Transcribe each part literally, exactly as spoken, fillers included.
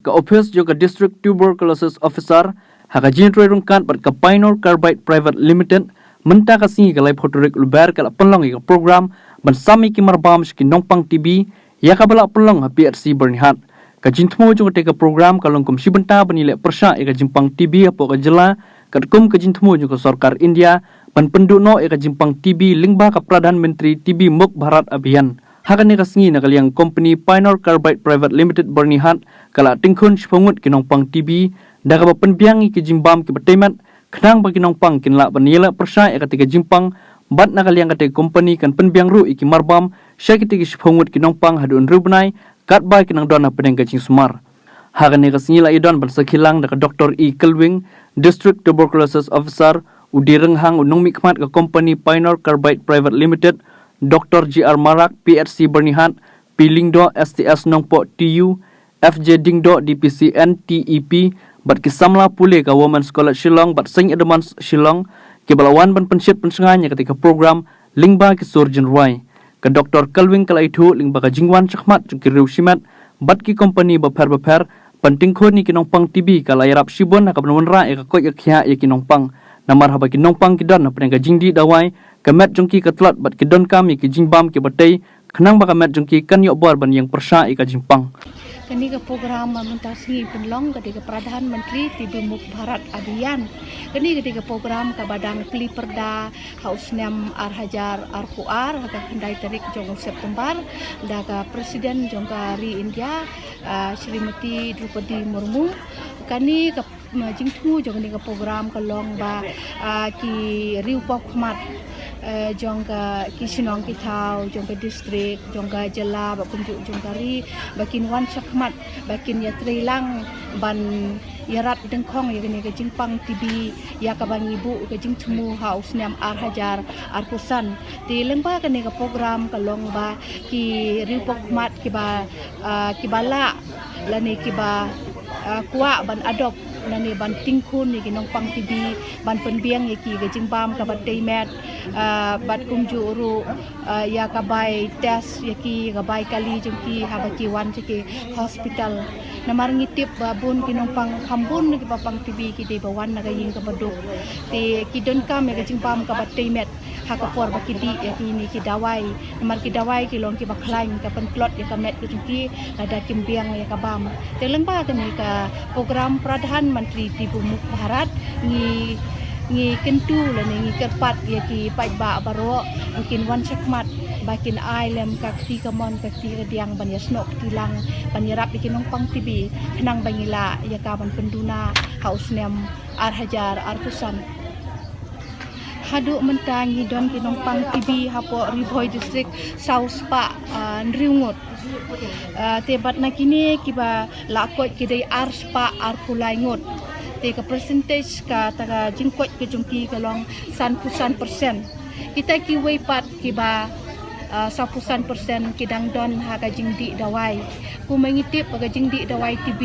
Ka ophis jong ka District Tuberculosis Officer ha ka jingtrei ryngkat bad ka Pioneer Carbide Private Limited mynta ka sngi ka laiphew tarik Lber ka la pynlong ïa ka program ban sam ïa ki marbam sha ki nongpang T B ïa kaba la pynlong ha P H C Byrnihat. Ka jingthmu jong kata ka program ka long kum shi bynta ban ïaleh pyrshah ïa ka jingpang T B hapoh ka jylla katkum ka jingthmu jong ka sorkar India ban pynduh noh ïa ka jingpang T B lyngba ka Pradhan Mantri T B Mukt Bharat Abhiyan. Ha kane ka sngi na ka liang company Pioneer Carbide Private Limited Byrnihat ka la tyngkhun shiphew ngut ki nongpang T B da kaba pynbiang ïa ki jingbam kiba tei met khnang ba ki nongpang kin lah ban ïaleh pyrshah ïa kata ka jingpang bad na ka liang kata ka company kan pynbiang ruh ïa ki marbam sha kita ki shiphew ngut ki nongpang haduh hynriew bnai katba ki nang don hapdeng ka jingsumar. Ha kane ka sngi la ïadon ban sakhi lang da ka Doctor E Kalwing, District Tuberculosis Officer, u D Rynghang u nongmihkhmat ka company Pioneer Carbide Private Limited, Doctor G R Marak, P H C Byrnihat, P Lyngdoh, S T S Nongpoh T U, F J Dingdoh, D P C N, T E P, bad ki samla pule ka Women's College Shillong bad Saint Edmund's Shillong kiba la wan ban pynshit pynshngaiñ ïa kata ka program lyngba ki sur jingrwai. Ka Doctor Kalwing ka la ïathuh lyngba ka jingwan shakhmat jong ki riew shimet bad ki company bapher bapher ban tyngkhun ïa ki nongpang T B ka la ïarap shibun ha kaban wanrah ïa ka koit ka khiah ïa ki nongpang. Namar haba ki nongpang ki don hapdeng ka jingdih dawai, ka met jong ki ka tlot bad ki donkam ïa ki jingbam kiba tei khnang ba ka met jong ki kan ïoh bor ban ïeng pyrshah ïa ka jingpang. Kane ka program mynta sngi pynlong ka dei ka Pradhan Mantri T B Mukt Bharat Abhiyan. Kane ka dei ka program kaba dang plie pyrda ha u snem ar hajar arphew ar ha ka khyndai tarik jong u September da ka President jong ka ri India, ah, Shrimati Droupadi Murmu. Kane ka, mm, jingthmu jong kane ka program ka long ba, ah, ki riewpawkhmat, eh, jong ka ki shnong ki thaw, jong ka district, jong ka jylla bad kumjuh jong ka ri ba kin wan shakhmat ba kin ïatrei lang ban ïarap dyngkhong ïa kane ka jingpang T B ïa kaba ngi buh ka jingthmu ha u snem ar hajar arphew san. Te lyngba kane ka program ka long ba ki riewpawkhmat kiba, ah, kiba lah lane kiba, ah, kwah ban adopt lane ban tyngkhun ïa ki nongpang T B ban pynbiang ïa ki ka jingbam kaba tei met, ah, bad kumjuh ruh, ah, ïa ka bai test ïa ki, ïa ka bai kali jong ki haba ki wan sha ki hospital. Namar ngi tip ba bun ki nongpang kham bun na kiba pang T B ki dei ba wan na ka ïing kaba duk. Te ki donkam ïa ka jingbam kaba tei met ha ka por ba ki dih ïa kine ki dawai. Namar ki dawai ki long kiba khlaiñ, ka pyntlot ïa ka met ka jong ki lada kim biang ïa ka bam. Te lyngba kane ka program Pradhan Mantri T B Mukt Bharat ngi, ngi kyntu lane ngi kyrpad ïa ki paidbah baroh ba kin wan shakhmat ba kin ai lem ka kti kamon ka kti kadiang ban ïasnoh kti lang ban ïarap ïa ki nongpang T B khnang ba ngi lah ïa ka ban pynduna ha u snem ar hajar arphew san. Haduh mynta ngi don ki nongpang T B hapoh Ri Bhoi District saw spah, ah, hynriew ngut. Ah, te bad na kine kiba la koit ki dei ar spah arphew lai ngut. Te ka percentage kata ka jingkoit ka jong ki ka long sanphew san percent. Kita kiwei pat kiba, ah, sawphew san percent ki dang don ha ka jingdih dawai. Kumba ngi tip ba ka jingdih dawai T B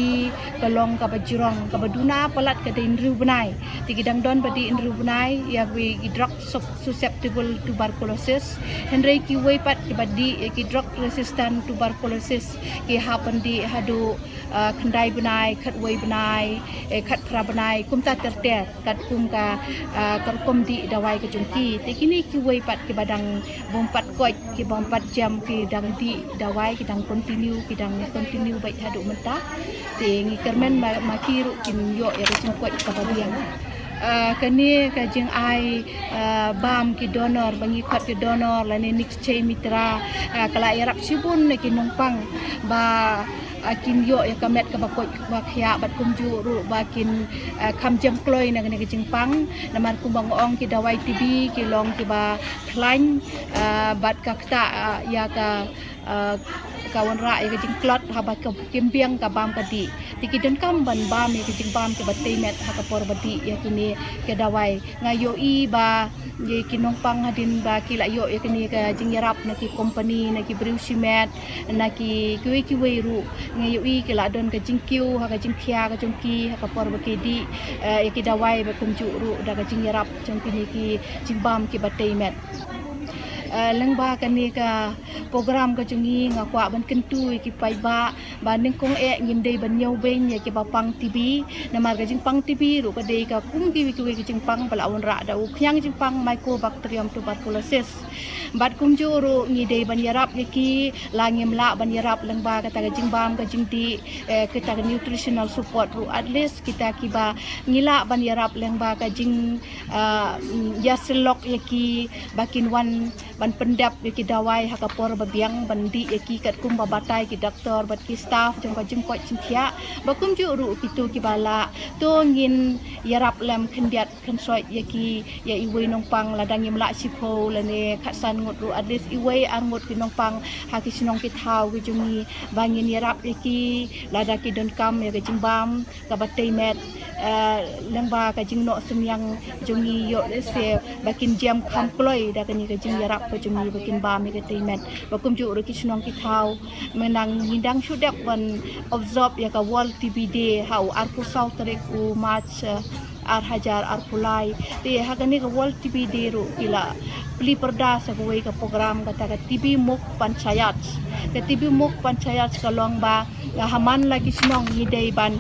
ka long kaba jrong, kaba duna palat ka dei hynriew bnai. Te ki dang don ba dih hynriew bnai ïa kiwei ki drug sub-, susceptible tuberculosis. Hynrei kiwei pat kiba dih ïa ki drug resistant tuberculosis ki hap ban dih haduh, ah, khyndai bnai, khatwei bnai, eh, khatphra bnai, kumta ter ter. Katkum ka, ah, ka rukom dih dawai ka jong ki. Te kine kiwei pat kiba dang bym pat koit, ki bym pat jem, ki dang dih dawai, ki dang continue, ki dang continue beit haduh mynta. Te ngi kyrmen ma, ma ki ruh kin ïoh ïa ka jingkoit kaba biang. Ah, kane ka jingai, ah, bam ki donor, ba ngi khot ki donor lane Nikshay Mitra, ah, ka la ïarap shibun na ki nongpang ba, ah, kin ïoh ïa ka met kaba koit kaba khiah bad kumjuh ruh ba kin, ah, kham jem kloi na kane ka jingpang. Namar kumba nga ong ki dawai T B ki long kiba khlaiñ, ah, bad ka ktah, ah, ïa ka, ah, ka wanrah ïa ka jingtlot haba ka, kim biang ka bam ka dih. Te ki donkam ban bam ïa ka jingbam kaba tei met ha ka por ba dih ïa kine ki dawai. Nga ïohi ba ïa ki nongpang hadien ba ki la ïoh ïa kine ka jingïarap na ki company, na ki briew shimet, na ki kiwei kiwei ruh. Nga ïohi ki la don ka jingkiew ha ka jingkhia ka jong ki ha ka por ba ki dih, eh, ïa ki dawai bad kumjuh ruh da ka jingïarap jong kine ki jingbam kiba tei met. Uh, lyngba kane ka program ka jong ngi nga kwah ban kyntu ïa ki paidbah ba nyngkong eh ngim dei ban ñiewbeiñ ïa kiba pang T B, namar ka jingpang T B ruh ka dei ka kum kiwei kiwei ki jingpang ba la wanrah da u khñiang jingpang Mycobacterium tuberculosis. Bad kumjuh ruh ngi dei ban ïarap ïa ki, la ngim lah ban ïarap lyngba kata ka jingbam ka jingdih, eh, kata ka nutritional support ruh, at least kita kiba ngi lah ban ïarap lyngba ka jing, ah, mm, ïasyllok ïa ki ba kin wan ban pyndep ïa ki dawai ha ka por ba biang, ban dih ïa ki katkum ba batai ki doktor bad ki staff jong ka jingkoit jingkhiah. Ba kumjuh ruh kito kiba lah, to ngin ïarap lem khyndiat khynsoit ïa ki, ïa iwei nongpang, lada ngim lah shiphew lane khatsan ngut ruh, at least iwei ar ngut ki nongpang ha ki shnong ki thaw ki jong ngi, ba ngin ïarap ïa ki lada ki donkam ïa ka jingbam kaba tei met, eh, lyngba ka jingnoh synñiang jong ngi, ïoh lehse ba kin jem kham kloi da kane ka jingïarap ka jong ngi ba kin bam ïa ka tei met. Ba kumjuh ruh ki shnong ki thaw, mynta ngi dang shu dep ban observe ïa ka World T B Day ha u arphew saw tarik u March, eh, ar hajar arphew lai. Te ha kane ka World T B Day ruh ki la plie pyrda sa kawei ka program, kata ka T B Mukt Panchayat. Ka T B Mukt Panchayat ka long ba, ah, ha man la ki shnong ngi dei ban,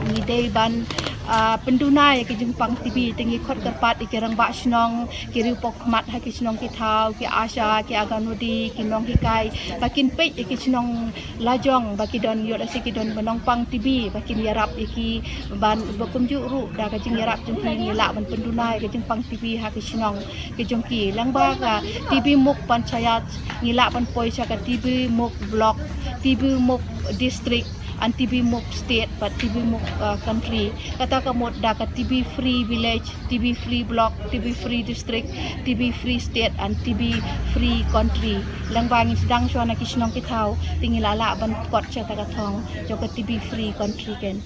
ngi dei ban, ah, pynduna ïa ki jingpang T B. Te ngi khot kyrpad ïa ki rangbah shnong, ki riewpawkhmat ha ki shnong ki thaw, ki ASHA, ki Anganwadi, ki nonghikai, ba kin peit ïa ki shnong lajong ba ki don, ïoh lehse ki don ba nongpang T B, ba kin ïarap ïa ki. Ban ba kumjuh ruh da ka jingïarap jong ki ngi lah ban pynduna ïa ka jingpang T B ha ki shnong ki jong ki. Lyngba ka T B Mukt Panchayat ngi lah ban poi sha ka T B Mukt Block, T B Mukt District and T B Mukt State bad T B Mukt, uh, Country. Kata ka mut da ka T B Free Village, T B Free Block, T B Free District, T B Free State and T B Free Country. Lyngba ngin sdang shuwa na ki shnong ki thaw, te ngi la lah ban kot sha kata ka thong jong ka T B Free Country ken.